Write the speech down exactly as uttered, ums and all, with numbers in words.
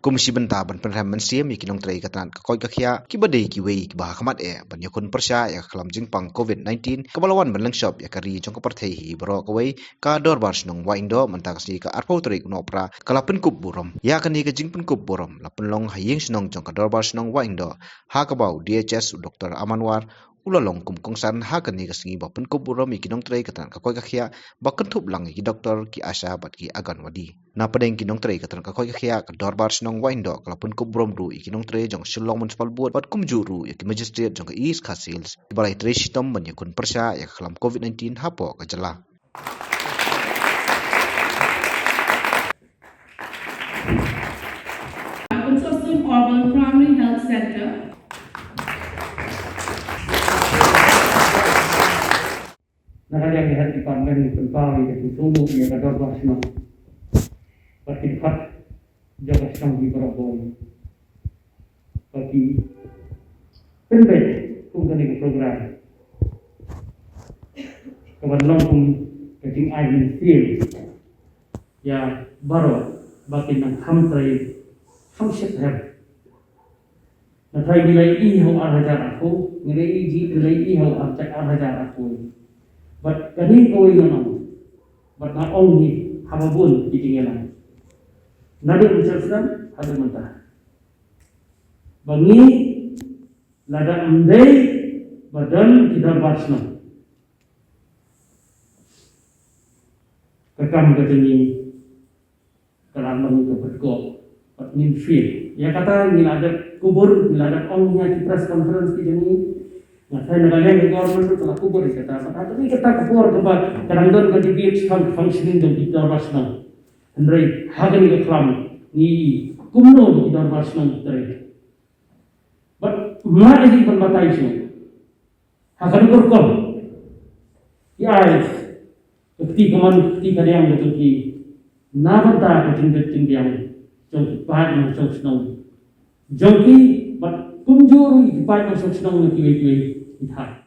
Kum shi bynta ban pynrem mynsiem ïa ki nongtrei ka tnat ka koit ka khiah, kiba dei kiwei kiba ha khmat eh ban ïakhun pyrshah ïa ka khlam jingpang covid nineteen kaba la wan ban lyngshop ïa ka ri jong ka pyrthei hi baroh kawei, ka Dorbar Shnong Wahingdoh mynta ka sngi ka arphew tarik u Nohprah ka la pynkup burom. Ïa kane ka jingpynkup burom la pynlong ha ïing shnong jong ka Dorbar Shnong Wahingdoh, ha kaba u D H S u Doktor Aman War u la long kum kongsan ha kane ka sngi ba pynkup burom ïa ki nongtrei ka tnat ka koit ka khiah, ba kynthup lang ïa ki doktor, ki ASHA bad ki Anganwadi. Na pdeng ki nongtrei ka tnat ka koit ka khiah, ka Dorbar Shnong Wahingdoh ka la pynkup burom ruh ïa ki nongtrei jong Shillong Municipal Board bad kumjuh ruh ïa ki magistrate jong ka East Khasi Hills kiba la ïatrei shitom ban ïakhun pyrshah ïa ka khlam covid nineteen hapoh ka jylla. Consortium Urban Primary Health Centre. Na ka liang ka Health Department ngi pynpaw ïa ka jingsngewbha ïa ka Dorbar Shnong bad ki dkhot jong ka shnong hi baroh kawei ba ki pynbeit kum kane ka program kaban long kum ka jingai mynsiem ïa baroh ba kin nang kham trei kham sheptieng. Nathai ngi la ïohi ha u ar hajar arphew, ngi la ïohi, ngi la ïohi ha u ar hajar, ar hajar arphew. Bad kane kawei ngan ong, bad nga ong hi ha ba bun ki jingïalang, naduh mynshwa snem haduh mynta, ba ngi lada ym dei ba don ki Dorbar Shnong, ka kam ka jong ngi ka la long ka bret kop, bad ngin fail. Ïa kata ngi la dep kubur, ngi la dep ong ïa ki press conference ki jong ngi. Nga tharai na ka liang ka government ruh ka la kubur ïa kata. Bad ha kata ka por kaba ka dang don ka debate fun-, functioning jong ki Dorbar Shnong. Hynrei ha kane ka khlam ngi kumno ki Dorbar Shnong ki trei. Bad ma ïa ki ban batai shuh. Ha kano ka rukom ki ai ka kti kamon ka kti kadiang ka jong ki na bynta ka jingbit jingbiang jong ki paid nongshong shnong jong ki, bad kumjuh ruh ki paid nongshong shnong na kiwei kiwei ki thaiñ.